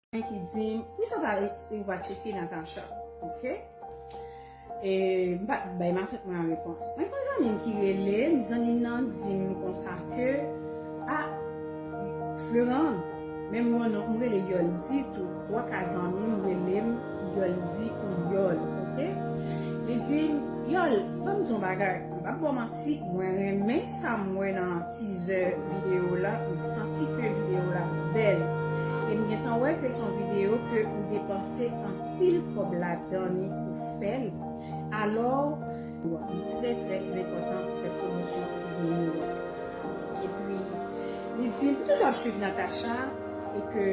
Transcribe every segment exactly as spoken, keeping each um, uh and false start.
Ki di m, "Poukisa w pa, ou pa tcheke Natacha?" Oke? E m pa t bay matant mwen an repons. Mwen gen yon zanmi m ki rele m, zanmi m nan di m konsa ke, "A, Florent, menm yon non, m rele Yoldy tou, twa ka zanmi m rele m Yoldy ou Yol, oke?" Li di, "Yol, ban m di yon bagay, m p ap ba w manti, mwen renmen sa m wè nan teaser videyo la, m santi ke videyo la bèl. E m gentan wè ke se yon videyo ke ou depanse anpil kòb ladan li pou fè l. Alò, li trè, trè enpòtan pou fè pwomosyon videyo a." Epi, li di, "M toujou ap swiv Natacha, e ke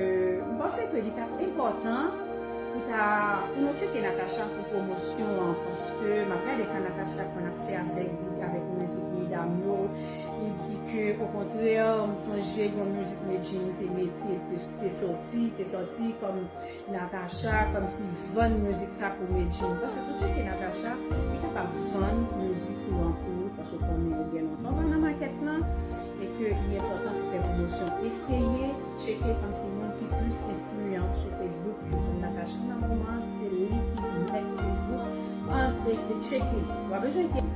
m panse ke li t ap enpòtan pou ta, pou nou tcheke Natacha pou pwomosyon an, paske m ap gade sa Natacha konn ap fè avèk, avèk mizik medam yo." Li di ke, okontrè, m sonje yon mizik Medjine te mete, te, te sòti, te sòti kòm Natacha, kòmsi vann mizik sa pou Medjine. Paske si w tcheke Natacha, li kapab vann mizik ou an pou ou, paske w konnen yo gen lontan w pa nan makèt lan, e ke li enpòtan pou fè pwomosyon. Eseye tcheke kòmsi moun ki plis enfliyan sou Facebook yo. Natacha nan moman an, se li ki mèt Facebook an, eseye tcheke. W ap bezwen gen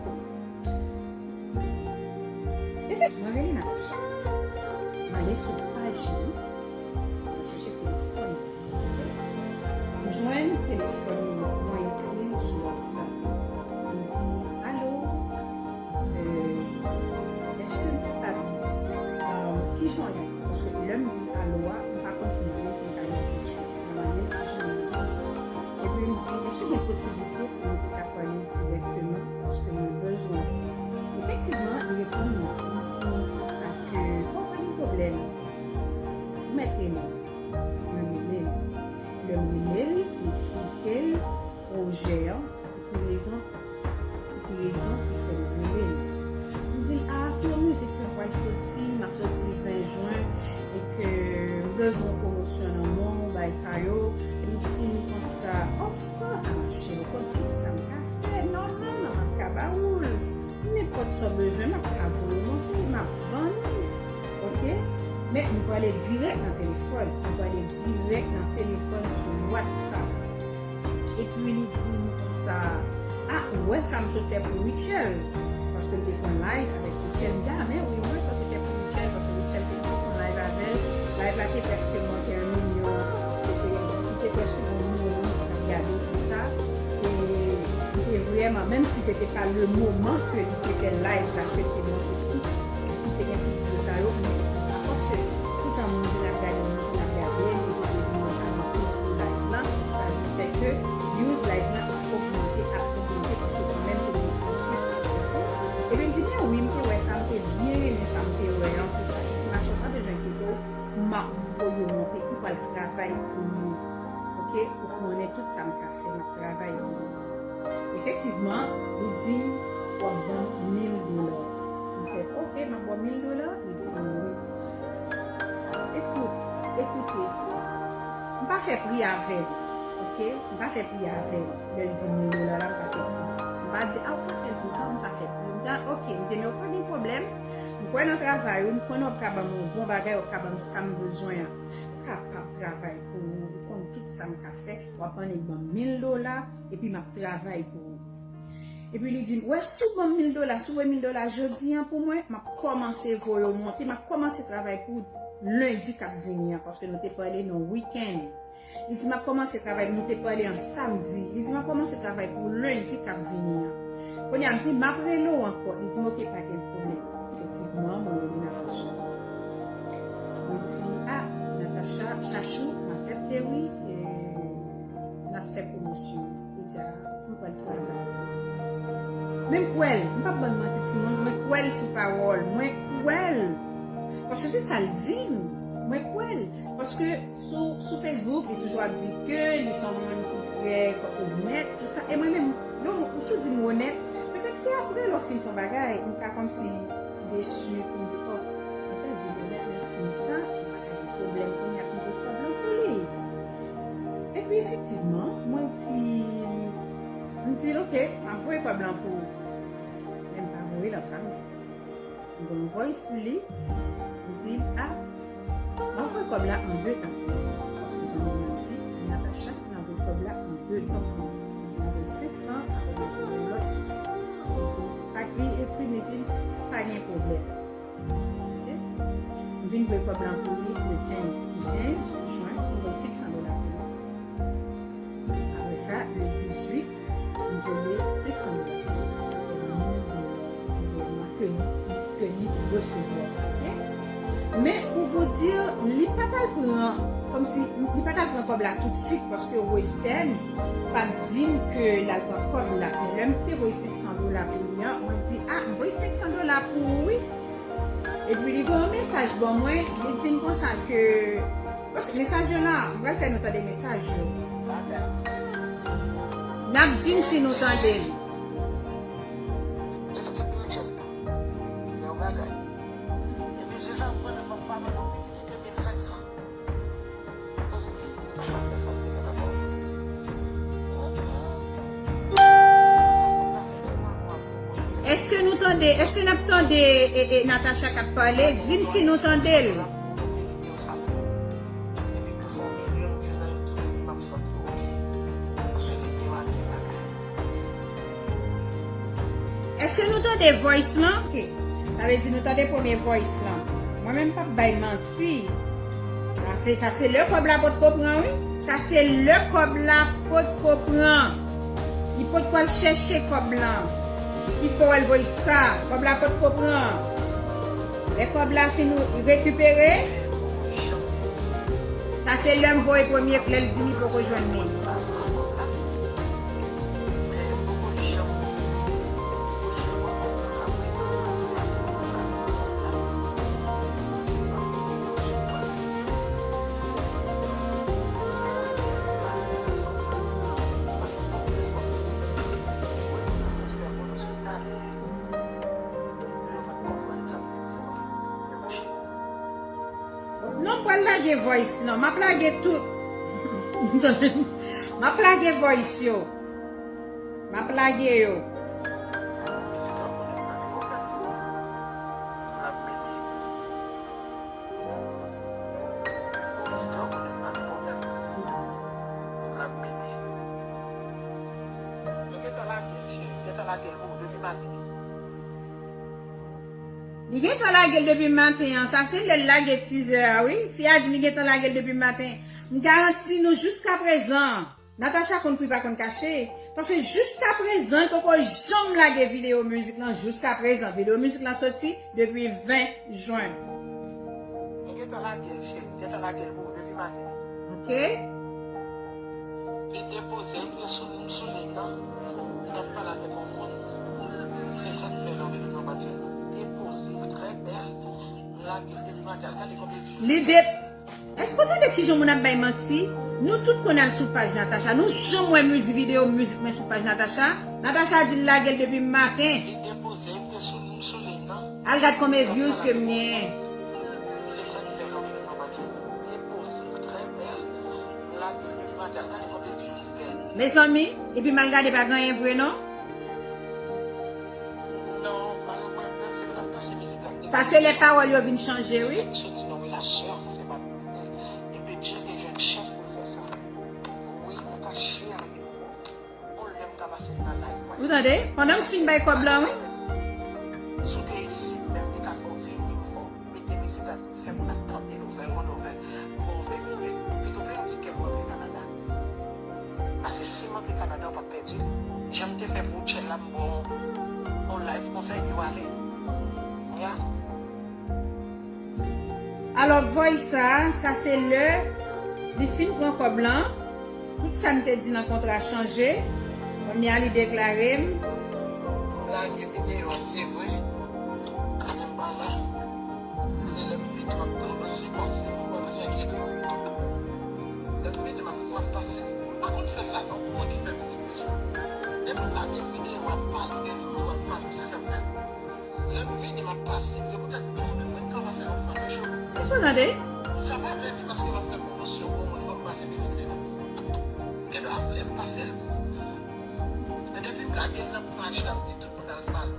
Efektivman, mwen rele Natacha. M ale sou paj li, m chèche telefòn li. M jwenn telefòn li, mwen ekri l sou WhatsApp. M di, "Alo, euh, èske m kapab, euh, kijan w ye?" Paske lè m di alo a, m pa konn si m vle di l pa gen pwoteksyon. Mwen mande l kijan l ye. Epi m di, "Èske gen posiblite pou nou te ka pale dirèkteman? Paske mwen bezwen w." Efektivman, li reponn mwen. Li di m konsa ke, "Bon, pa gen pwoblèm. Ou mèt rele m." Mwen rele l. Lè m rele l, m eksplike l pwojè an, pou ki rezon, pou ki rezon ki fè m rele l. M di l, "A, se yon mizik ke m pral soti, m ap soti le ven jen, e ke m bezwen pwomosyon nan men w, bagay sa yo." Li di m konsa, "Of course, a ma chérie, ou konn tout sa m ka fè, nòmalman, m ap ka ba ou l. Nenpòt sa w bezwen, m ap ka voye w monte, m ap vann ou, oke? Men nou prale dirèk nan telefòn, nou prale dirèk nan telefòn sou WhatsApp." Epi li di m konsa, "A, ou wè sa m sot fè pou Rutshelle?" Paske m te fè yon live avèk Rutshelle. M di, "A, men wi, m wè sa w te fè pou Rutshelle," paske Rutshelle te, te fè yon live avè l. Live la te prèske monte an milyon, te, te, li te prèske yon milyon moun k t ap gade konsa. E li te vrèman, menm si se te pa le moman ke li te fè live la, ke l te monte tout, li te gen tout vye sa yo, men apòske toutan moun vin ap gade, moun vin ap gade, li te vin ap gade tout pou live la, sa vin fè ke views live la ap ogmante, ap ogmante, paske kanmenm te gen yon ti. Epi m di, "Men wi, m te wè sa, m te byen renmen sa m te wè an, tout sa." Li di, "Ma chérie, ou pa bezwen enkyete w, m ap voye w monte, ou pral travay pou mwen. Oke? Ou konnen tout sa m ka fè, m ap travay pou mwen." Efektivman, li di m, "W ap ban m mil dola." M fè, "Oke, m ap ba w mil dola?" Li di m, "Wi." Ekout, ekoute, m pa fè pri avè l, oke? M pa fè pri avè l. Lè l di mil dola la, m pa fè pri. M pa di, "A, ou ka fè l toutan," m pa fè pri. M di, "A, oke," m di, "Men ou pa gen pwoblèm. M kwè nan travay ou, m konnen w ap ka ban m yon bon bagay, w ap ka ban m sa m bezwen an. Ou kapab travay pou ou, ou konn tout sa m ka fè, w ap annik ban m mil dola, epi m ap travay pou ou." Epi li di m, "Wè, si w ban m mil dola, si w voye mil dola jodi an pou mwen, m ap kòmanse voye w monte, m ap kòmanse travay pou w lendi k ap vini an," paske nou te pale nan wikenn. Li di, "M ap kòmanse travay," nou te pale an samdi. Li di, "M ap kòmanse travay pou w lendi k ap vini an." Kounye a, m di, "M ap rele w ankò." Li di m, "Oke, pa gen pwoblèm." Efektivman, mwen rele Natacha. Mwen di, "A, Natacha, Chachou, m aksepte wi, e n ap fè pwomosyon." Li di, "A, m pral travay." Men m kwè l, m p ap ban n manti timoun, mwen kwè l sou pawòl, mwen kwè l. Paske se sa l di m, mwen kwè l. Paske sou, sou Facebook, li toujou ap di ke li se yon moun ki trè onèt, tout sa. E mwen menm, lè w, si w di m onèt, petèt se apre lè w fin fè yon bagay, m ka kòmsi desi, pou m di, "O, mwen te di m onèt, men l di m sa, m pa ka gen pwoblèm kounye a pou m voye kòb lan pou li." Epi efektivman, mwen di, m di l, "Oke, m ap voye kòb lan pou ou." Men m pa voye l an samdi. M voye yon voice pou li, m di l, "A, m ap voye kòb la an de tan." Paske zanmi m nan Donk, li di m voye senk san, apre li voye yon lòt senk san. Li di m, pa, li ekri m, li di m, pa gen pwoblèm. Ok? M vin voye kòb la pou li le kenz. Kenz jen, m voye senk san dola pou li. Apre sa, le dizuit, m voye senk san dola pou li. Sa fè mil dola virèman ke li, ke li resevwa. Ok? Men, pou vous dire, li pa t al pran, kòmsi, li pa t al pran kòb la toutswit, paske Western pa t di m ke l al pran kòb la. Men lè m te voye senk san dola pou li an, mwen di, a, m voye senk san dola pou ou, wi. Epi li voye yon mesaj ban mwen, li di m konsa ke, paske mesaj yo la, m pral fè nou tande mesaj yo. N ap di m si nou tande l. Yon bagay. Epi se sa m konnen fòk pa mwen konpli piti ke mil senk san. Èske nou tande, èske n ap tande e, e, Natacha k ap pale? Di m si nou tande l. Èske nou tande voice lan? Ok. Sa vle di nou tande premye voice lan. Mwen menm p ap bay manti. Sa se, sa se lè kòb la potko pran, wi. Sa se lè kòb la potko pran. Li potko al chèche kòb lan. Ki fè w al voye sa. Kòb la potko pran. Lè kòb la fin rekipere, sa se lè m voye premye, lè l di li poko jwenn li. Non, m pral lage voice lan. M ap lage tout. M ap lage voice yo. M ap lage yo. Li gentan lage l depi maten an. Sa se lè l lage teaser a, wi. Fi a di li gentan lage l depi maten. M garanti nou jiskaprezan, Natacha konn kou li pa konn kache. Paske jiskaprezan, li poko janm lage videyo mizik lan jiskaprezan. Videyo mizik lan soti depi ven jen. M gentan lage l, cheri. M gentan lage l pou ou depi maten. Ok. Li depoze, m te sou, m sou liy nan. M t ap pale avèk yon moun. Se sa k fè lè w vin nan maten. Depoze, trè bèl. M lage l depi maten. Al gade konbyen views li gen. Èske w tande kijan moun ap bay manti? Nou tout konn al sou paj Natacha. Nou janm wè mizik, videyo mizik mwen sou paj Natacha? Natacha di l lage l depi maten. Li depoze, m te sou, m sou liy nan. Al gad konbyen views ke m genyen. Se sa k fè lè w vin nan maten. Depoze, trè bèl. M lage l depi maten. Al gade konbyen views li gen. Mezanmi, epi m al gade pa gen anyen vre non. Non, pa nou pral danse, m t ap danse mizik la. Sa se lè pawòl yo vin chanje, wi. Fè m soti nan relasyon, se pa, e Bidjè te jwenn chans pou l fè sa. Wi, mwen ka share avèk ou. Ou lè m ka pase nan live mwen. Ou tande? Pandan m fin bay kòb la, wi. Si w te isit, menm te ka fè w vini, m fè w mete mizik la, fè moun ap tande nouvèl, yon nouvèl, move minit, pito peye yon tikè pou antre Kanada. Paske si m antre Kanada, w p ap pèdi l. Jan m te fè pou Tchèl la, m ba w yon live konsa, epi w ale. Ya. Alò, voice sa, sa se lè li fin pran kòb lan. Tout sa m te di nan kontra chanje. Kounye a li deklare m. M lage videyo a, se vre. Men m pa la. Se lè m vini m ap tann pase, pase, m pa bezwen enkyete w. Lè m vini m ap, m ap pase. M pa konn fè sa non, mwen ki fè mizik deja. Depi m lage videyo, m ap pale, depi m ap pale, se sa m fè. Lè m vini, m ap pase. Se poutèt nou menm, mwen, m ka pase yon fwa nan jou. Èske w tande? Sa pa vle di paske m ap fè pwomosyon pou mwen, fò m pase mizik li non. Gen dwa vle m pase l. Men depi m lage l nan paj la, m di tout moun al follow.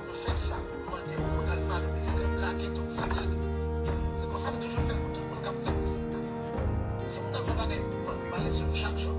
M fè sa, m mande pou moun al follow mizik la, m lage tout sa m lage. Se konsa m toujou fè pou tout moun k ap fè mizik. Si moun nan fè bagay pou vann, m ale sou li chak jou.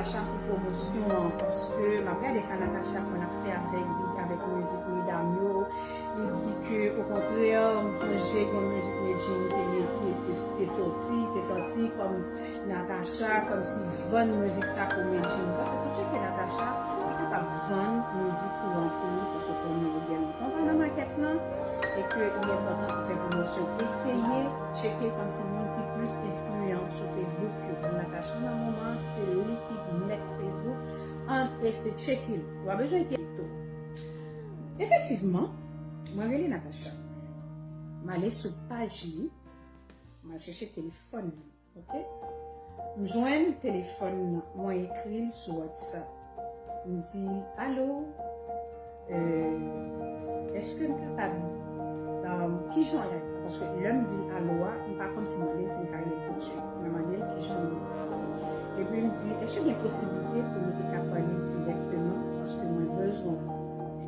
Natacha pou pwomosyon an, paske m ap gade sa Natacha konn ap fè avèk, avèk mizik medam yo. Li di ke, okontrè, m sonje gen mizik Medjine te mete, te, te soti, te soti kòm Natacha, kòmsi vann mizik sa pou Medjine. Paske si w tcheke Natacha, li kapab vann mizik ou an pou ou, paske w konnen ou gen lontan pa nan makèt lan, e ke li enpòtan pou fè pwomosyon. Eseye tcheke kòmsi moun ki plis enfliyan sou Facebook ke pou Natacha nan moman, se li ki mèt Facebook. Ann eseye tcheke l. Ou pa bezwen enkyete w. Efektivman, mwen rele Natacha. M ale sou paj li, m al chèche telefòn li, oke? M jwenn telefòn nan, mwen ekri l sou WhatsApp. M di l, "Alo, euh, èske m kapab, um, kijan w ye?" Paske lè m di l alo a, m pa konn si m mande l si m ka rele l toutswit. Mwen mande l kijan l ye. Epi m di, "Èske gen posiblite pou nou te ka pale dirèkteman? Paske mwen bezwen w."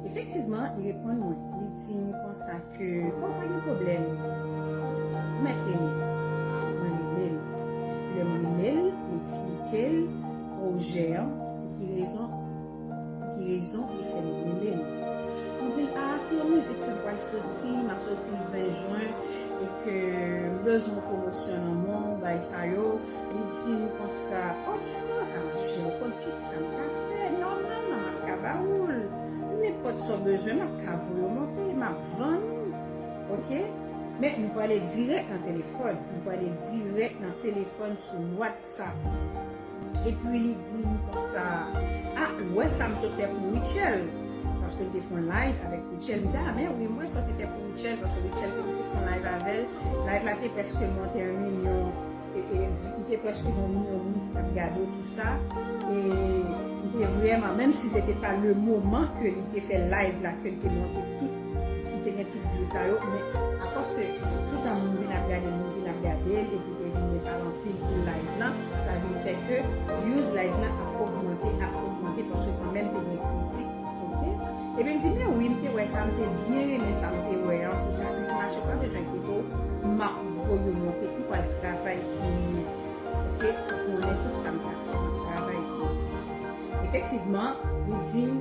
Efektivman, li reponn mwen. Li di m konsa ke, "O, pa gen pwoblèm. Ou mèt rele m." Mwen rele l. Lè m rele l, m eksplike l pwojè an, pou ki rezon, pou ki rezon li fè m rele l. M di l, "A, se yon mizik ke m pral soti, m ap soti l ven jen, e ke m bezwen pwomosyon nan men w, bagay sa yo." Li di m konsa, "O, frè, sa mache, ou konn tout sa m ka fè, nòmalman m ap ka ba ou l. Nenpòt sa w bezwen, m ap ka voye w monte, m ap vann, oke? Men nou pale dirèk nan telefòn, nou pale dirèk nan telefòn sou WhatsApp." Epi li di m konsa, "A, ou wè sa m sot fè pou Rutshelle?" Paske l te fè yon live avèk Rutshelle. M di, "A, men wi, m wè sa w te fè pou Rutshelle," paske Rutshelle te, te fè yon live avè l. Live la te prèske monte yon milyon, e, e, li te prèske yon milyon moun ki t ap gade w, tou sa. E m te vrèman, menm si se te pa le moman ke li te fè live la, ke l te monte tout, li te gen tout view sa yo, men afòs ke toutan moun vin ap gade l, moun vin ap gade l, epi te vin gen pale anpil pou live lan, sa vin fè ke views live lan ap ogmante, ap ogmante, paske kanmenm te gen kritik, oke? Epi m di, "Men wi, m te wè sa, m te byen renmen sa m te wè an, tou sa." M di, "Machè, pa bezwen enkyete w, m ap voye w monte, m pral travay pou ou, oke? Ou konnen tout sa m ka fè, m ap travay pou ou." Efektivman, li di m,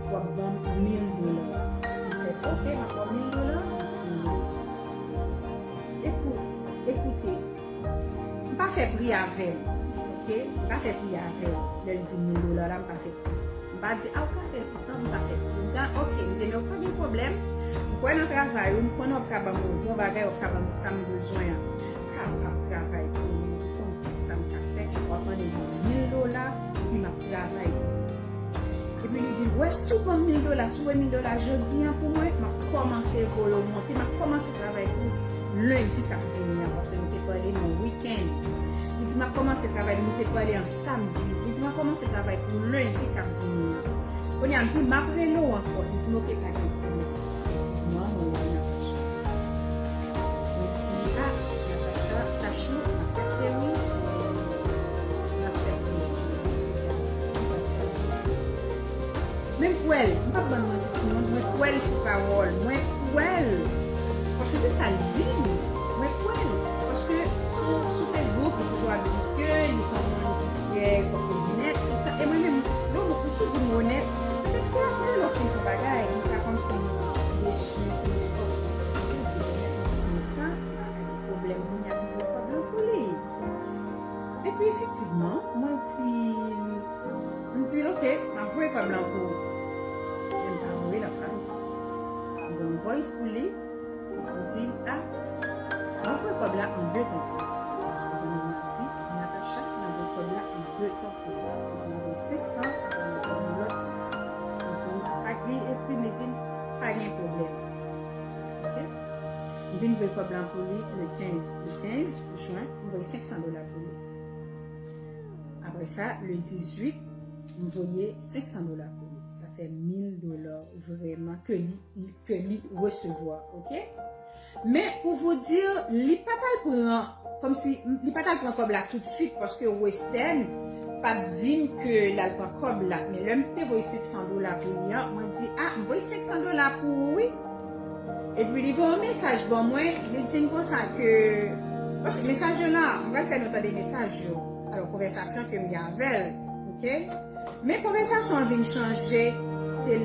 "W ap ban m mil dola." M fè, "Oke, m ap ba w mil dola." Li di m, "Ekou-, ekoute, m pa fè pri avè l, oke? M pa fè pri avè l." Lè l di mil dola la, m pa fè pri. M pa di, "A, ou ka fè l kontan," m pa fè pri. M di, "Oke," m di, "men ou pa gen pwoblèm. M kwè nan travay ou, m konnen w ap ka ban m yon bon bagay, w ap ka ban m sa m bezwen an. M kapab travay pou ou, ou konn tout sa m ka fè, w ap mande m mil dola, epi m ap travay pou ou." Epi li di, "W wè, si w ban m mil dola, si w wè mil dola jodi an pou mwen, m ap kòmanse voye w monte, m ap kòmanse travay pou ou lendi k ap vini an," paske nou te pale nan wikenn. Li di, "M ap kòmanse travay," nou te pale an samdi. Li di, "M ap kòmanse travay pou lendi k ap vini an." Kounye a, m di, "M ap rele w ankò." Li di m, "Oke, pa gen pwoblèm." Efektivman, mwen wè Natacha. Mwen di, "A, Natacha, Chachou, aksepte wi, n ap fè pwomosyon." Men m kwè l, m p ap ban n manti timoun, mwen kwè l sou pawòl, mwen kwè l. Paske se sa l di m, mwen kwè l. Paske sou, sou Facebook, li toujou ap di ke li se yon moun ki trè onèt, tou sa. E mwen menm, lè w, si w di m onèt, petèt se apre lè w fin fè bagay, ou ka kòmsi desi, ou di, "O, ou di onèt, ou di m sa, m pa ka gen pwoblèm, moun ap voye kòb lan pou li." Epi efektivman, mwen di, m di l, "Oke, m ap voye kòb lan pou ou." Men m pa voye l an samdi. M voye yon voice pou li, m di l, "A, m ap voye kòb la an de tan pou ou." Paske zanmi m nan di, di Natacha, "M ap voye kòb la an de tan pou ou." M di, "M ap voye senk san, apre m ap voye yon lòt senk san." M di, "Pa gen," li ekri m, li di m, "Pa gen pwoblèm." Oke? M vin voye kòb lan pou li le kenz. Le kenz jen, m voye senk san dola pou li. Apre sa, le dizuit, m voye senk san dola pou li. Sa fè mil dola vrèman ke li, ke li resevwa, oke? Men, pou vous dire, li pa t al pran, kòmsi, li pa t al pran kòb la toutswit, paske Western pa t di m ke l al pran kòb la. Men lè m te voye senk san dola pou li an, mwen di, "A, m voye senk san dola pou ou, wi." Epi li voye yon mesaj ban mwen, li di m konsa ke, paske mesaj yo la, m pral fè nou tande mesaj yo. Alò, konvèsasyon ke m gen avè l, m Ok? Men konvèsasyon an vin chanje, se,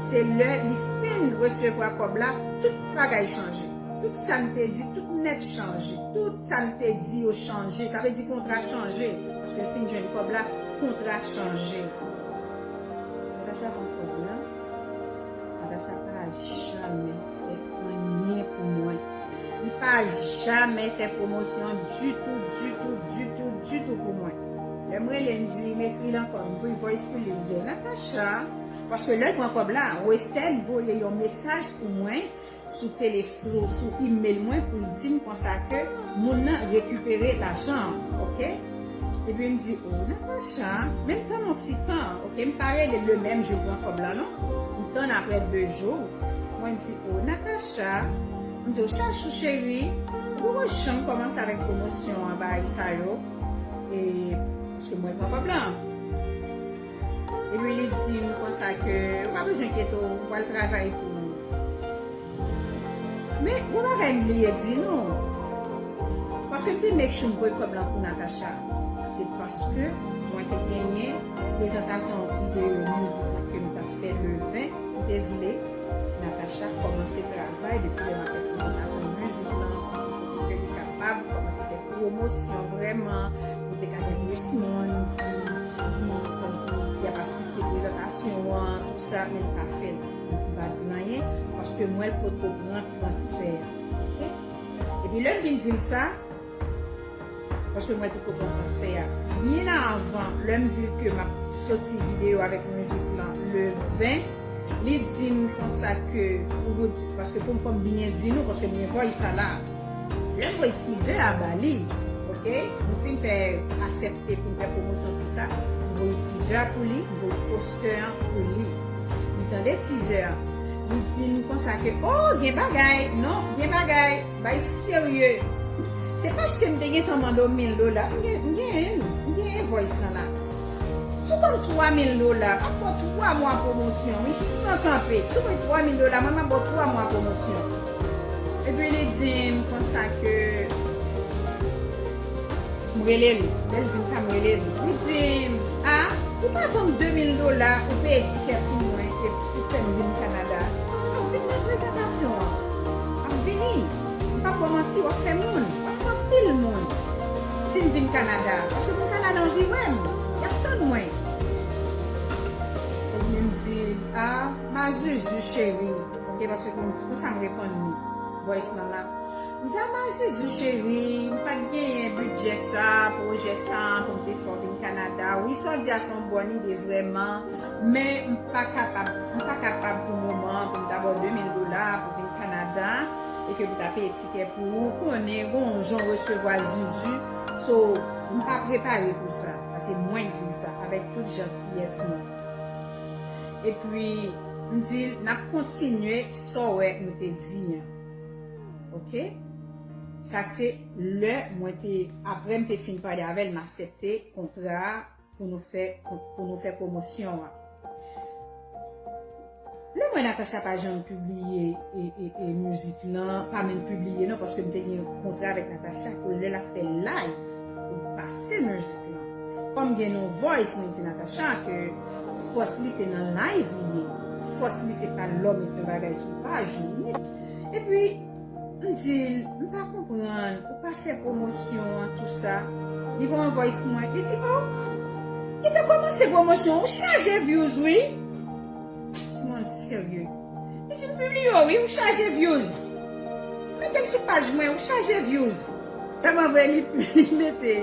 se lè li fin resevwa kòb la, tout bagay chanje. Tout sa m te di, tout nèt chanje. Tout sa m te di yo chanje. Sa vle di kontra chanje. Paske l fin jwenn kòb la, kontra chanje. Natacha pran kòb la. Natacha pa janmen fè anyen pou mwen. Li pa janmen fè pwomosyon ditou, ditou, ditou, ditou pou mwen. Lè m rele, m di, m ekri l ankò, m voye voice pou li, m di, "O Natacha," paske lè l pran kòb la, Western voye yon mesaj pou mwen sou telef-, sou, sou email mwen pou l di m konsa ke moun nan rekipere lajan an, ok? Epi m di, "O Natacha," men m tann yon ti tan, ok? M pa rele le menm jou l pran kòb la, non. M tann apre de jou, mwen di, "O Natacha," m di, "O Chachou cheri, ou poko janm kòmanse avèk pwomosyon an, bagay sa yo, e, paske mwen pran kòb la." Epi li di m konsa ke, "Ou pa bezwen enkyete w, ou pral travay pou ou." Men, gon bagay m bliye di nou. Paske m te make sure m voye kòb lan pou Natacha. Se paske mwen te genyen prezantasyon videyo mizik lan ke m t ap fè le ven, m te vle Natacha kòmanse travay depi lè m ap fè prezantasyon mizik lan, pou ti kote ke li kapab kòmanse fè pwomosyon vrèman, pou te ka gen plis moun ki, ki, kòmsi, ki ap asiste prezantasyon an, tou sa, men l pa fè l. M pa di l anyen, paske mwen l potko pran transfè a. Ok? Epi lè m vin di l sa, paske mwen potko pran transfè a. Byen avan, lè m di l ke m ap soti videyo avèk mizik lan le ven, li di m konsa ke, pou vou di, paske pou m fò m byen di nou, paske m gen voice sa la. Lè m voye teaser a ba li, ok? Nou fin fè aksepte pou n fè pwomosyon tou sa, m voye teaser a pou li, m voye postè an pou li. Li tande teaser an, li di m konsa ke, "O, gen bagay, non, gen bagay, bay serye." Se paske m te gentan mande w mil dola, m gen, m genyen l, m genyen voice lan la. Si w ban m twa mil dola, m ap ba w twa mwa pwomosyon, wi, san kanpe. Si w ban m twa mil dola, mwen, m ap ba w twa mwa pwomosyon. Epi li di m konsa ke m rele l. Lè l di m sa, m rele l. Li di m, "A, ou pa ban m de mil dola, ou peye tikè pou mwen, e pou fè m vin Kanada? M ap vin nan prezantasyon an. M ap vini. M p ap ba w manti, w ap fè moun. W ap fè anpil moun. Si m vin Kanada, paske moun Kanada anvi wè m. Y ap tann mwen." Epi m di, "A, ma Zuzu cheri." Ok, paske kon, konsa m reponn li. Voice lan la. M di, "A, ma Zuzu cheri, m pa t genyen bidjè sa, pwojè sa, pou m te fè w vin Kanada. Wi, sa w di a se yon bòn ide vrèman, men m pa kapab, m pa kapab pou moman pou m ta ba w de mil dola pou vin Kanada, e ke pou ta peye tikè pou ou, konnen, gon jan w resevwa Zuzu, so, m pa prepare pou sa." Sa se mwen k di l sa, avèk tout jantiyès mwen. Epi, m di l, "N ap kontinye sa w wè nou te di an." Ok? Sa se lè mwen te, apre m te fin pale avè l, m aksepte kontra a pou nou fè, pou nou fè pwomosyon an. Lè mwen Natacha pa janm pibliye e, e, e mizik lan, pa menm pibliye non, paske m te gen kontra avèk Natacha pou lè l ap fè live, pou l pase mizik lan. Kòm gen yon voice, mwen di Natacha ke fòs li se nan live li ye. Fòs li se pa lè w mete yon bagay sou paj ou. Epi, m di l, "M pa konprann, ou pa fè pwomosyon an, tou sa." Li voye yon voice pou mwen, li di, "O, kite kòmanse pwomosyon, ou chaje views, wi." Timoun serye. Li di, "M pibliye w, wi, ou chaje views. Mete l sou paj mwen, ou chaje views." Tèlman vre, li, li mete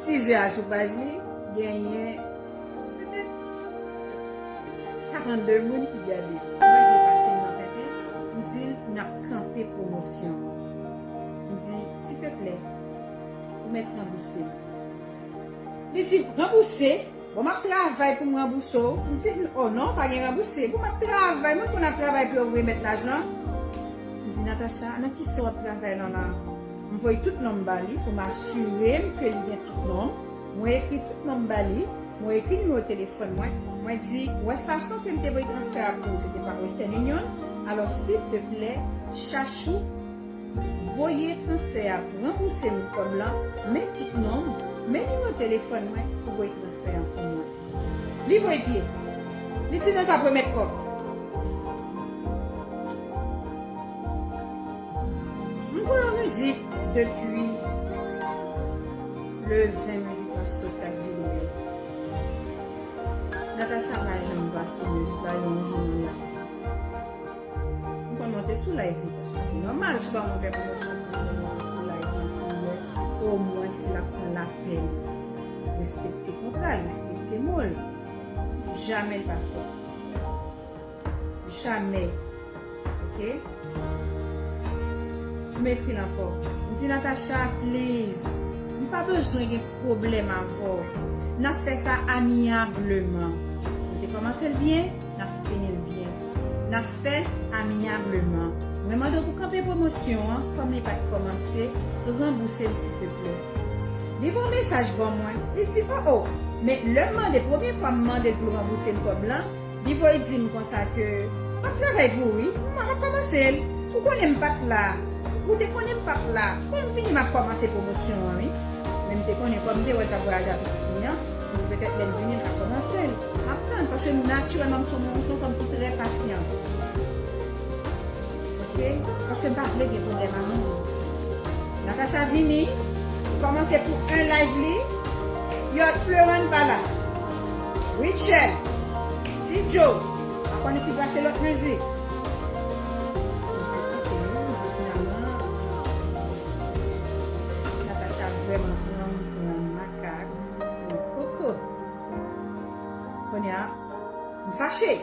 teaser a sou paj li, genyen petèt karannde moun ki gade. Mwen vle pase nan tenten, m di l, "N ap kanpe pwomosyon an." M di, "Silteplè, ou mèt ranbouse m." Li di, "Ranbouse? Bon, m ap travay pou m ranbouse w." M di, "O non, pa gen ranbouse. Bon, m ap travay, mwen konn ap travay pou yo remèt lajan." M di, "Natacha, nan kisa w ap travay lan la?" M voye tout non m ba li pou m asire m ke li gen tout non m. Mwen ekri tout non m ba li, mwen ekri nimewo telefòn mwen. Mwen di, "Wè fason ke m te voye transfè a pou ou, se te pa Western Union. Alò, silteplè, Chachou, voye transfè a pou ranbouse m kòb lan, men tout non m, men nimewo telefòn mwen pou voye transfè a pou mwen." Li voye pye. Li di nou l p ap remèt kòb. M voye yon mizik depi le ven mizik la soti ak videyo. Natacha pa janm pase mizik la yon jou nan lavi. M konn monte sou live li, paske se nòmal, se pa mwen fè pwomosyon pou moun monte sou live li pou wè omwen si l ap pran lapèn respekte kontra l, respekte mo l. Jamè l pa fè. Jamè. Oke? M ekri l ankò. M di, Natacha, please, m pa bezwen gen pwoblèm avè w. N ap fè sa amyableman. Nou te kòmanse l byen, n ap fini l byen. N ap fè l amyableman. Mwen mande w pou kanpe pwomosyon an, kòm li pa t kòmanse, ranbouse l silteplè. Li voye yon mesaj ban mwen, li di, o, o, men lè m mande, premye fwa m mande l pou l ranbouse m kòb lan, li voye di m konsa ke, m ap travay pou ou wi, m ap kòmanse l. Ou konnen m pa t la. Ou te konnen m pa t la. Kòm m vini, m ap kòmanse pwomosyon an wi. Men m te konnen, kòm m te wè l t ap vwayaje ak pitit li an, m di petèt lè l vini, l ka kòmanse l. M ap tann, paske natirèlman, m se yon, m se yon fanm ki trè pasyan. Oke? Paske m pa vle gen pwoblèm ak moun. Natacha vini, li kòmanse pou en live li. Yòt Florent pa la. Rachel, Ti Joe, pa konnen si pase lòt mizik. M di, oke, m di finalman, Natacha vrèman pran m pou yon makak, yon koko. Kounye a, m fache.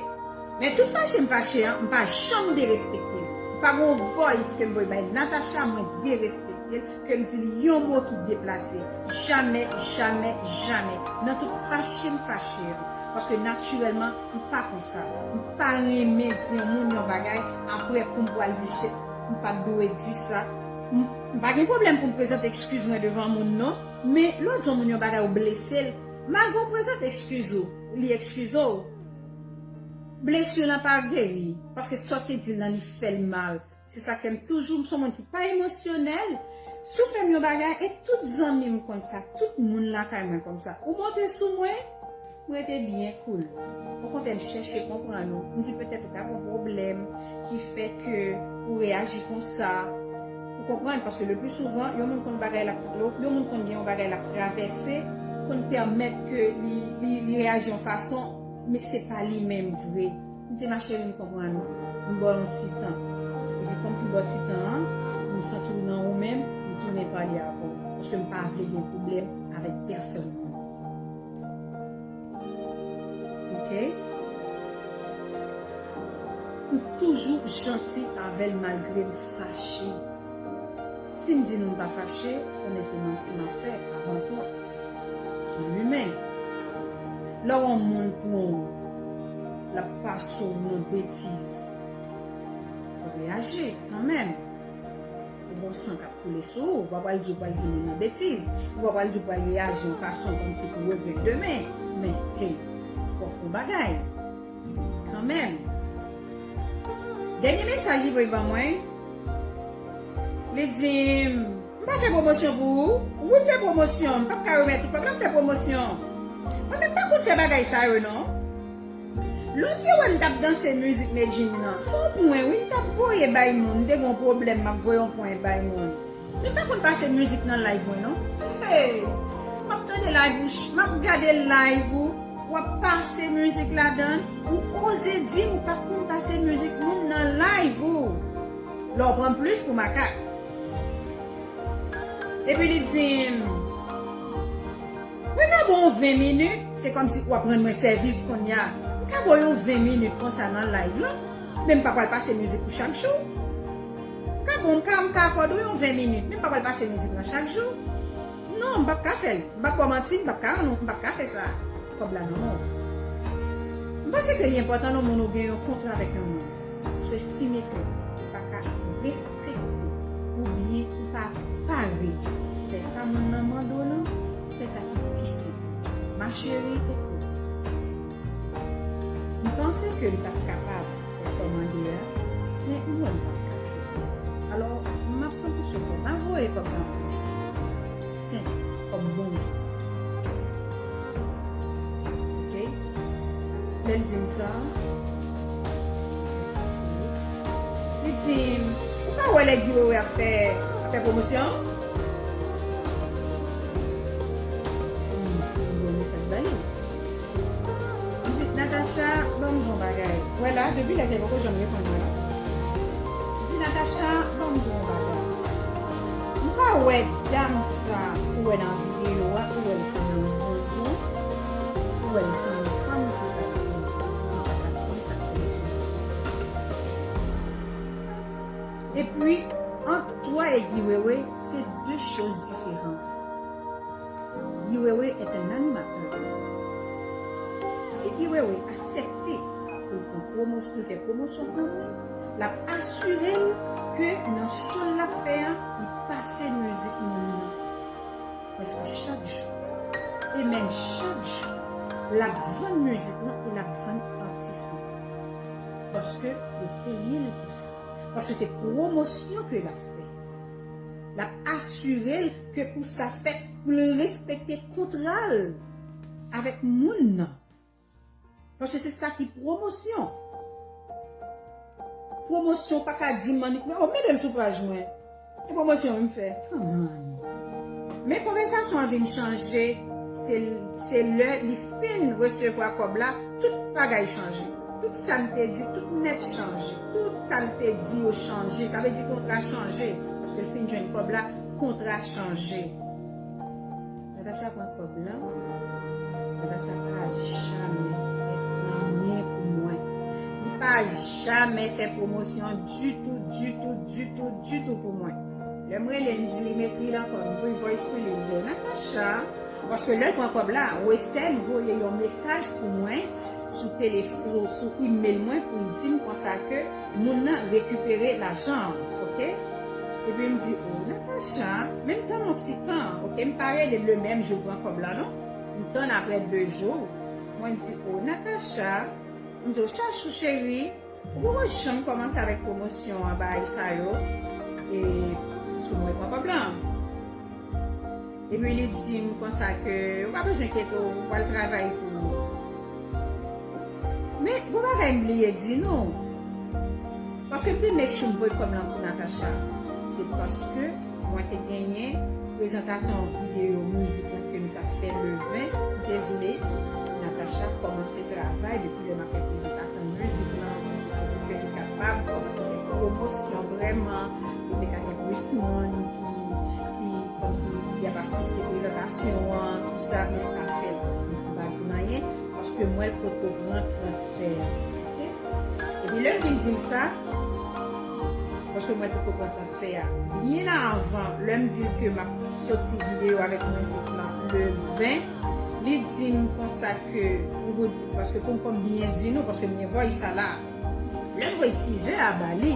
Men tout fache m fache an, m pa janm derespekte l. M pa gen yon voice ke m voye bay Natacha, mwen derespekte l, ke m di l yon mo ki deplase. Jamè, jamè, jamè. Nan tout fache m fache an. Paske natirèlman, m pa konsa. M pa renmen di yon moun yon bagay, apre pou m pral di, "Shit, m pa t dwe di sa." M, m pa gen pwoblèm pou m prezante ekskiz mwen devan moun, non. Men lè w di yon moun yon bagay, ou blese l, malgre w prezante ekskiz ou, li ekskize w. Blesi lan pa geri, paske sa w te di l lan, li fè l mal. Se sa k fè m toujou, m se yon moun ki pa emosyonèl. Si w fè m yon bagay, e tout zanmi m konn sa, tout moun lakay mwen konn sa. Ou monte sou mwen, m rete byen cool. Okontrè, m chèche konprann ou. M di petèt ou ta gen yon pwoblèm ki fè ke ou reyaji konsa. Ou konprann? Paske le pli souvan, yon moun konn bagay l ap, yon moun konn gen yon bagay l ap travèse, konn pèmèt ke li, li, li reyaji yon fason, men se pa li menm vre. M di, ma chérie, m konprann ou. M ba w yon ti tan. Epi, kòm m fin ba w ti tan an, m santi w nan ou menm, m tounen pale avè w. Paske m pa vle gen pwoblèm avèk pèsòn moun. Oke? M toujou janti avè l malgre m fache. Si m di nou m pa fache, konnen se manti m ap fè avan tou. Se yon imen. Lè w wè yon moun pran w, l ap pase w nan betiz, fò w reyaji kanmenm. Ou gon san k ap koule sou ou, ou pa pral di w pral di moun nan betiz, ou pa pral di w pral reyaji yon fason kòmsi pou regrèt demen. Men, hey, fò w fè yon bagay kanmenm. Dènye mesaj li voye ban mwen, li di m, m pa fè pwomosyon pou ou. Wi, m fè pwomosyon, m p ap ka remèt ou kòb, m ap fè pwomosyon. Mwen menm pa konn fè bagay sa yo non. Lòt yo wè m t ap danse mizik Medjine nan, se yon pwen wi m t ap voye bay moun, m te gen yon pwoblèm, m ap voye yon pwen bay moun. Men m pa konn pase mizik nan live mwen non. Hey! M ap tande live ou, m ap gade live ou, w ap pase mizik ladan l, ou oze di m ou pa konn pase mizik moun nan live ou. Lè w pran m plis pou makak. Epi li di m, mwen ka ba w yon ven minit, se kòmsi w ap rann mwen sèvis kounye a. M ka ba w yon ven minit konsa nan live lan, men m pa pral pase mizik ou chak jou. M ka ba w, m ka, m ka akòde w yon ven minit, men m pa pral pase mizik lan chak jou. Non, m p ap ka fè l. M p ap ba w manti, m p ap ka rann ou, m p ap ka fè sa. Kòb la nan men w. M panse ke li enpòtan nan moun ou gen yon kontra avèk yon moun. Sou estime ke ou pa ka respekte oubyen ou pa pare fè sa moun nan mande w lan, fè sa ki pi senp. Ma chérie, écoute. M panse ke m t ap kapab fè sa w mande a, men ou wè m p ap ka fè. Alò, m ap pran konsèy ou, m a voye kòb la pou ou chouchou. Senp, kòm bonjou. Oke? Lè l di m sa, li di m, "Ou pa wè lè Guy Wewe ap fè, ap fè pwomosyon?" M voye mesaj ba li. M di, "Natacha, ban m di w yon bagay." Wè la, depi lè sa, li poko janm reponn mwen. M di, "Natacha, ban m di w yon bagay. M pa wè dam sa ou wè nan videyo a, ou wè l sanble yon zonzon, ou wè l sanble yon fanm ki pa ka konn, ki pa ka konn sa k rele pwomosyon." Epi, ant twa e Guy Wewe, se de choz diferan. Guy Wewe est un animateur. Si Guy Wewe aksepte pou l pran pwomos-, pou l fè pwomosyon pou mwen, l ap asire l ke nan show l ap fè a, li pase mizik moun nan prèske chak jou. E menm chak jou, l ap vann mizik lan e l ap vann atis lan. Paske yo peye l pou sa. Paske se pwomosyon ke l ap fè. L ap asire l ke pou sa fèt, pou l respekte kontra l avèk moun nan. Paske se sa ki pwomosyon. Pwomosyon pa ka di m annik, "Oh, mete m sou paj mwen." E pwomosyon wi m fè. Come on. Men konvèsasyon an vin chanje, se, se lè li fin resevwa kòb la, tout bagay chanje. Tout sa l te di, tout nèt chanje. Tout sa l te di yo chanje. Sa vle di kontra chanje. Paske l fin jwenn kòb la, kontra chanje. Natacha pran kòb lan. Natacha pa jamè fè anyen pou mwen. Li pa jamè fè pwomosyon ditou, ditou, ditou, ditou pou mwen. Lè m rele, m di, m ekri l ankò, m voye voice pou li, m di, "Natacha." Paske lè l pran kòb la, Western voye yon mesaj pou mwen sou telef-, sou, sou email mwen pou l di m konsa ke moun nan rekipere lajan an, oke? Epi m di, "O, Natacha, men m tann yon ti tan, oke?" M pa rele le menm jou l pran kòb la, non. M tann apre de jou. Mwen di, "O, Natacha," m di, "O, chachou cheri, ou poko janm kòmanse avèk pwomosyon an, bagay sa yo, e, sou mwen pran kòb lan." Epi li di m konsa ke, "Ou pa bezwen enkyete w, ou pral travay pou ou." Men, gon bagay m bliye di nou. Paske m te make sure m voye kòb lan pou Natacha. Se paske mwen te genyen prezantasyon videyo mizik lan ke m t ap fè le ven, m te vle Natacha kòmanse travay depi lè m ap fè prezantasyon mizik lan, m di kote ke li kapab kòmanse fè pwomosyon vrèman, pou te ka gen plis moun ki, ki kòmsi ki ap asiste prezantasyon an, tou sa, men m pa fè l. M pa di anyen, paske mwen l poko pran transfè a. Oke? Epi lè l vin di m sa, paske mwen l poko pran transfè a. Byen avan, lè m di l ke m ap soti videyo avèk mizik lan le ven, li di m konsa ke, pou vou di, paske pou m konn byen di nou, paske m gen voice sa la. Lè m voye teaser a ba li,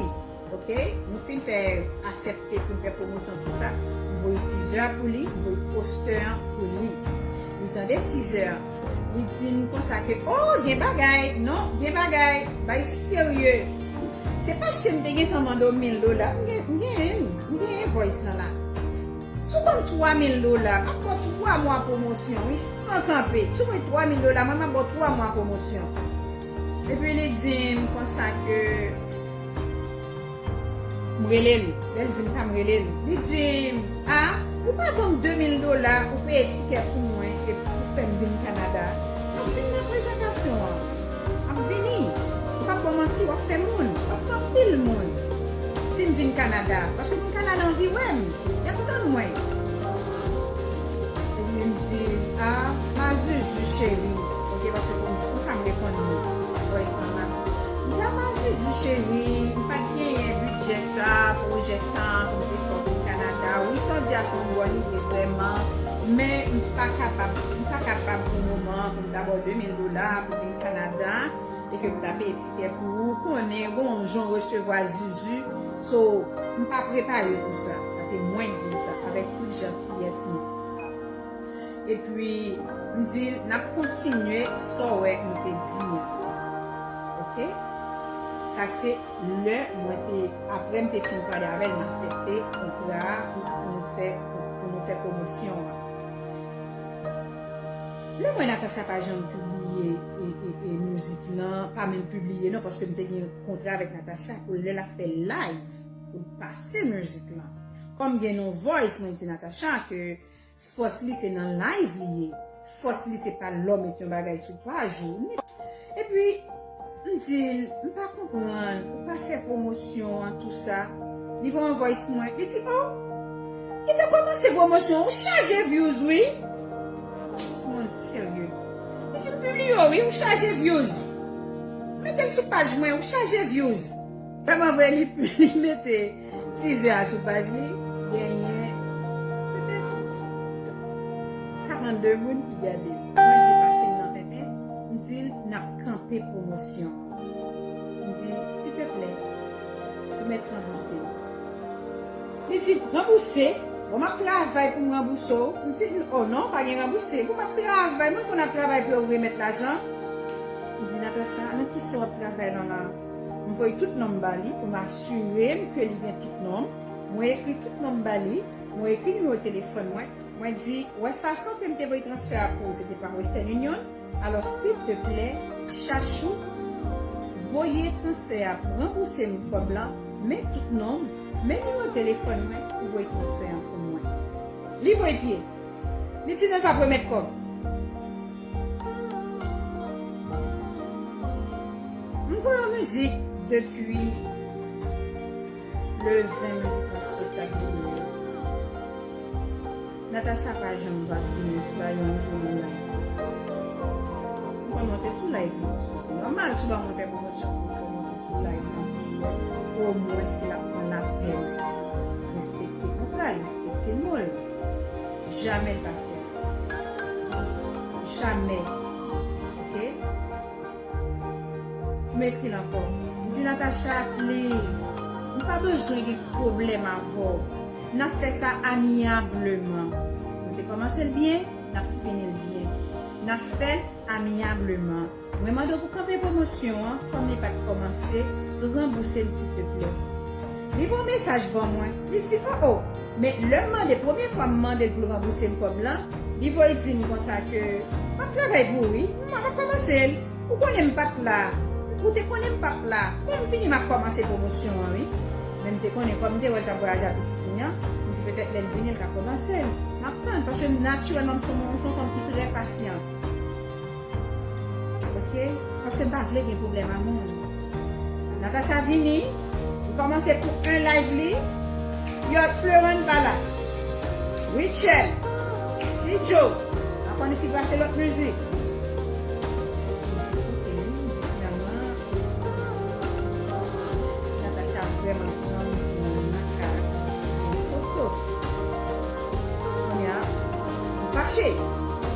oke? Nou fin fè aksepte pou n fè pwomosyon tou sa. M voye teaser a pou li, m voye poster an pou li. Li tande teaser an. Li di m konsa ke, "O, gen bagay, non, gen bagay, bay serye." Se paske m te gentan mande w mil dola, m gen, m genyen, m genyen voice lan la. Si w ban m twa mil dola, m ap ba w twa mwa pwomosyon, wi, san kanpe. Si w ban m twa mil dola, mwen, m ap ba w twa mwa pwomosyon. Epi li di m konsa ke m rele l. Lè l di m sa, m rele l. Li di m, "A, ou pa ban m de mil dola, ou peye tikè pou mwen, epi ou fè m vin Kanada? M ap vin nan prezantasyon an. M ap vini. Ou p ap ban m manti, w ap fè moun. W ap fè anpil moun. Si m vin Kanada, paske moun Kanada anvi wè m." Y ap tann mwen. Epi m di, "A, ma Zuzu cheri." Oke, paske kon, konsa m reponn li. Voice lan la. M di, "A, ma Zuzu cheri, m pa t genyen bidjè sa, pwojè sa, pou m te fè w vin Kanada. Wi, sa w di a se yon bòn ide vrèman, men m pa kapab, m pa kapab pou moman pou m ta ba w de mil dola pou vin Kanada." E ke m ta peye tikè pou ou, konnen, bon, jan w resevwa Zuzu. So, m pa prepare pou sa. Sa se mwen k di l sa, avèk tout jantiyès mwen. Epi, m di l, "N ap kontinye sa w wè nou te di an." Oke? Sa se lè mwen te, apre m te fin pale avè l, m aksepte kontra a pou, pou nou fè, pou, pou nou fè pwomosyon an. Lè m wè Natacha pa janm pibliye e, e, e mizik lan, pa menm pibliye non, paske m te gen kontra avèk Natacha pou lè l ap fè live, pou l pase mizik lan. Kòm gen yon voice, mwen di Natacha ke fòs li se nan live li ye. Fòs li se pa lè w met yon bagay sou paj ou. Epi, m di l, m pa konprann, ou pa fè pwomosyon an, tou sa. Li voye yon voice pou mwen, li di, oh, kite kòmanse pwomosyon, ou chaje views, wi. Ti moun serye. Li di, m pibliye w, wi, ou chaje views. Mete l sou paj mwen, ou chaje views. Kòman vre li, li mete tizè a sou paj li, genyen petèt karannde moun ki gade. Mwen vle pase m nan tenten, m di l n ap kanpe pwomosyon an. M di, silteplè, ou mèt ranbouse m. Li di, ranbouse? Bon, m ap travay pou m ranbouse w. M di, oh non, pa gen ranbouse. Bon, m ap travay, mwen konn ap travay pou yo remèt lajan. M di, Natacha, nan kisa w ap travay lan la? M voye tout non m ba li pou m asire m ke li gen tout non m. Mwen ekri tout non m ba li. Mwen ekri nimewo telefòn mwen. Mwen di, wè fason ke m te voye transfè a pou ou, se te pa Western Union. Alò, silteplè, chachou, voye transfè a pou ranbouse m kòb lan, men tout non m, men nimewo telefòn mwen pou voye transfè an pou mwen. Li voye pye. Li di, non, l p ap remèt kòb. M voye yon mizik depi le ven mizik lan soti ak videyo. Natacha pa janm pase mizik la yon jou nan live. M konn monte sou live li, paske se nòmal, si w pa monte pwomosyon pou w fè monte sou live lan, omwen si l ap pran lapèn respekte kontra l, respekte mo l. Jamè l pa fè. Jamè. Oke? M ekri l ankò. M di, Natacha, please, m pa bezwen gen pwoblèm avè w. N ap fè sa amyableman. Nou te kòmanse l byen, n ap fini l byen. N ap fè l amyableman. Mwen mande w pou kanpe pwomosyon an, kòm li pa t kòmanse, ranbouse l silteplè. Li voye yon mesaj ban mwen. Li di, oh, oh, men lè m mande, premye fwa m mande l pou l ranbouse m kòb lan, li voye di m konsa ke m ap travay pou ou, wi. M ap kòmanse l. Ou konnen m pa t la. Ou te konnen m pa t la. Kòm m vini, m ap kòmanse pwomosyon an, wi. Men m te konnen, kòm m te wè l t ap vwayaje ak pitit li an, m di petèt lè l vini, l ka kòmanse l. M ap tann, paske natirèlman, m se yon, m se yon fanm ki trè pasyan. Oke? Paske m pa vle gen pwoblèm ak moun. Natacha vini, li kòmanse pou en live li. Yo, Florent pa la. Richel, Ti Joe, pa konnen si pase lòt mizik. M di, oke, m di finalman, Natacha vrèman pran m pou yon makak, yon toto. Kounye a, m fache.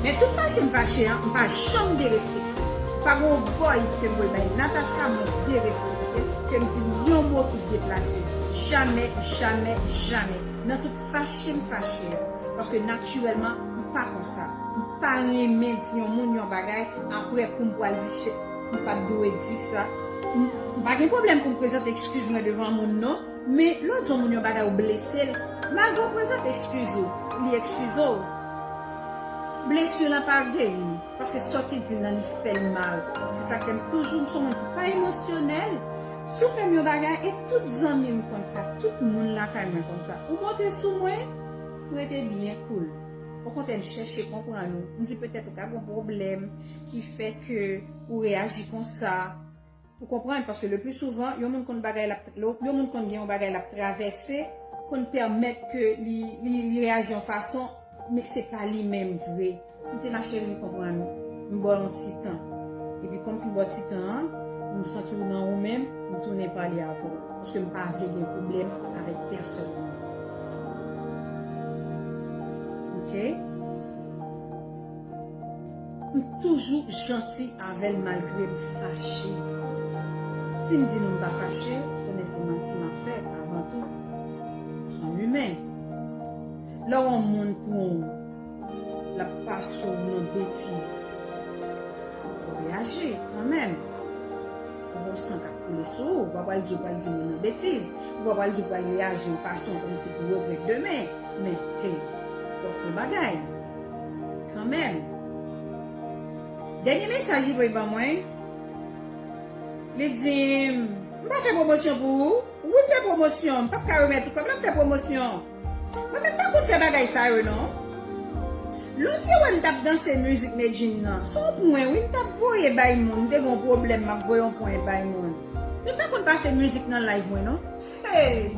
Men tout fache m fache an, m pa janm derespekte. Pa gen yon voice ke m voye bay Natacha, mwen derespekte, ke m di l yon mo ki deplase. Jamè, jamè, jamè. Nan tout fache m fache an. Paske natirèlman, m pa konsa. M pa renmen di yon moun yon bagay, apre pou m pral di, "Shit, m pa t dwe di sa." M, m pa gen pwoblèm pou m prezante eskiz mwen devan moun, non. Men lè w di yon moun yon bagay, ou blese l, malgre w prezante eskiz ou, li eskize w, blesi lan pa geri. Paske sa w te di nan li fè l mal. Se sa k fè m toujou, m se yon moun ki pa emosyonèl. Si w fè m yon bagay, e tout zanmi m konn sa, tout moun lakay mwen konn sa. Ou monte sou mwen, m rete byen cool. Okontrè, m chèche konprann ou. M di petèt ou ka gen yon pwoblèm ki fè ke ou reyaji konsa. Ou konprann? Paske le pli souvan, yon moun konn bagay l ap, yon moun konn gen yon bagay l ap travèse, konn pèmèt ke li, li, li reyaji yon fason, men se pa li menm vre. M di, ma chérie, m konprann ou. M ba w yon ti tan. Epi kòm m fin ba w ti tan an, m santi w nan ou menm, m tounen pale avè w. Paske m pa vle gen pwoblèm avèk pèsòn. Oke? M toujou janti avè l malgre m fache. Si m di nou m pa fache, konnen se manti m ap fè avan tou. M se yon imen. Lè w yon moun pran w, l ap pase w nan betiz, fò w reyaji kanmenm. Ou gon san k ap koule sou ou, ou pa pral di w pral di moun nan betiz, ou pa pral di w pral reyaji yon fason kòmsi pou regrèt demen. Men, hey, fò w fè yon bagay kanmenm. Dènye mesaj li voye ban mwen, li di m, "M pa fè pwomosyon pou ou." "Wi, m fè pwomosyon, m p ap ka remèt ou kòb la, m fè pwomosyon." Mwen menm m pa konn fè bagay sa yo non. Lòt yo wè m t ap danse mizik Medjine nan. Se yon pwen wi m t ap voye bay moun, m te gen yon pwoblèm, m ap voye yon pwen bay moun. Men m pa konn pase mizik nan live mwen non. Hey!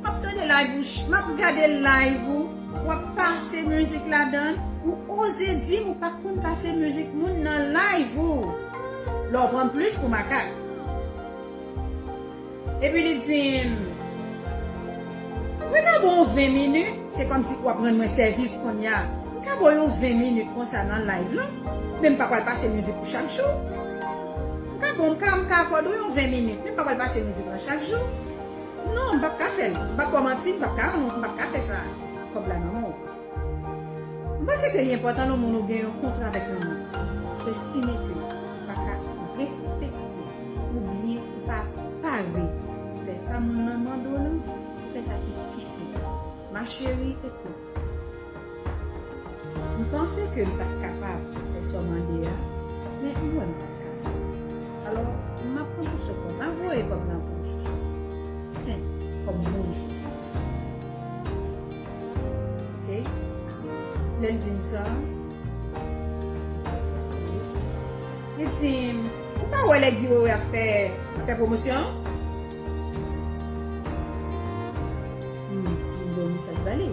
M ap tande live ou, ch- m ap gade live ou, w ap pase mizik ladan l, ou oze di m ou pa konn pase mizik moun nan live ou. Lè w pran m plis pou makak. Epi li di m, "Wi, m ka ba w ven minit." Se kòmsi w ap rann mwen sèvis kounye a. "M ka ba w yon ven minit konsa nan live lan, men m pa pral pase mizik ou chak jou. M ka ba w, m ka, m ka akòde w yon ven minit, men m pa pral pase mizik lan chak jou." Non, m p ap ka fè l. M p ap ba w manti, m p ap ka, m p ap ka fè sa. Kòb la nan men w. M panse ke li enpòtan nan moun ou gen yon kontra avèk yon moun. Se si men ke ou pa ka respekte oubyen ou pa pare pou fè sa moun nan mande w lan, fè sa ki posib. Ma chérie, écoute. M panse ke m pa t kapab fè sa w mande a, men m wè m pa t ka fè. Alò, m ap pran pou se kòb. M a voye kòb nan pou w chouchou. Senp, kòm bonjou. Ok? Lè l di m sa, li di m, "Ou pa wè lè Guy Wewe ap fè, ap fè pwomosyon?" M di, m voye mesaj ba li.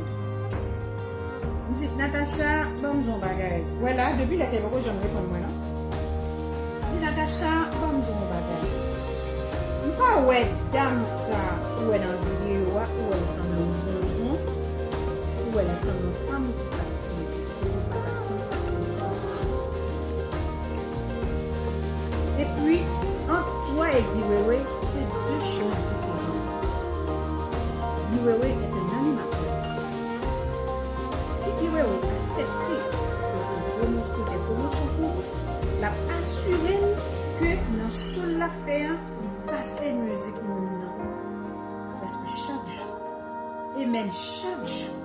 M di, "Natacha, ban m di yon bagay." Wè la, depi lè sa, li poko janm reponn mwen non. M di, "Natacha, ban m di yon bagay. M pa wè dam sa ou wè nan videyo a, ou wè l sanble yon zonzon, ou wè l sanble yon fanm ki pa fini." Ou pa ka konn sa ki nan kòmanse. Epi, ant twa e Guy Wewe, se de choz diferan. Guy Wewe est un animateur. Si Guy Wewe aksepte pou l pwomos-, pou l fè pwomosyon pou ou, l ap asire l ke nan show l ap fè an, li pase mizik moun nan. Prèske chak jou. E menm chak jou,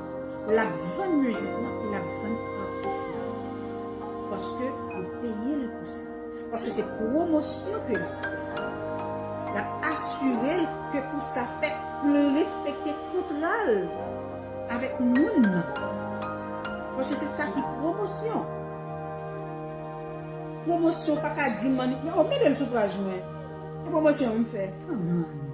l ap vann mizik lan e l ap vann atis la. Paske yo peye l pou sa. Paske se pwomosyon ke l ap fè. L ap asire l ke pou sa fèt, pou l respekte kontra l avèk moun nan. Paske se sa ki pwomosyon. Pwomosyon pa ka di mannik, men, oh, mete l sou paj mwen. E pwomosyon wi m fè. Come on.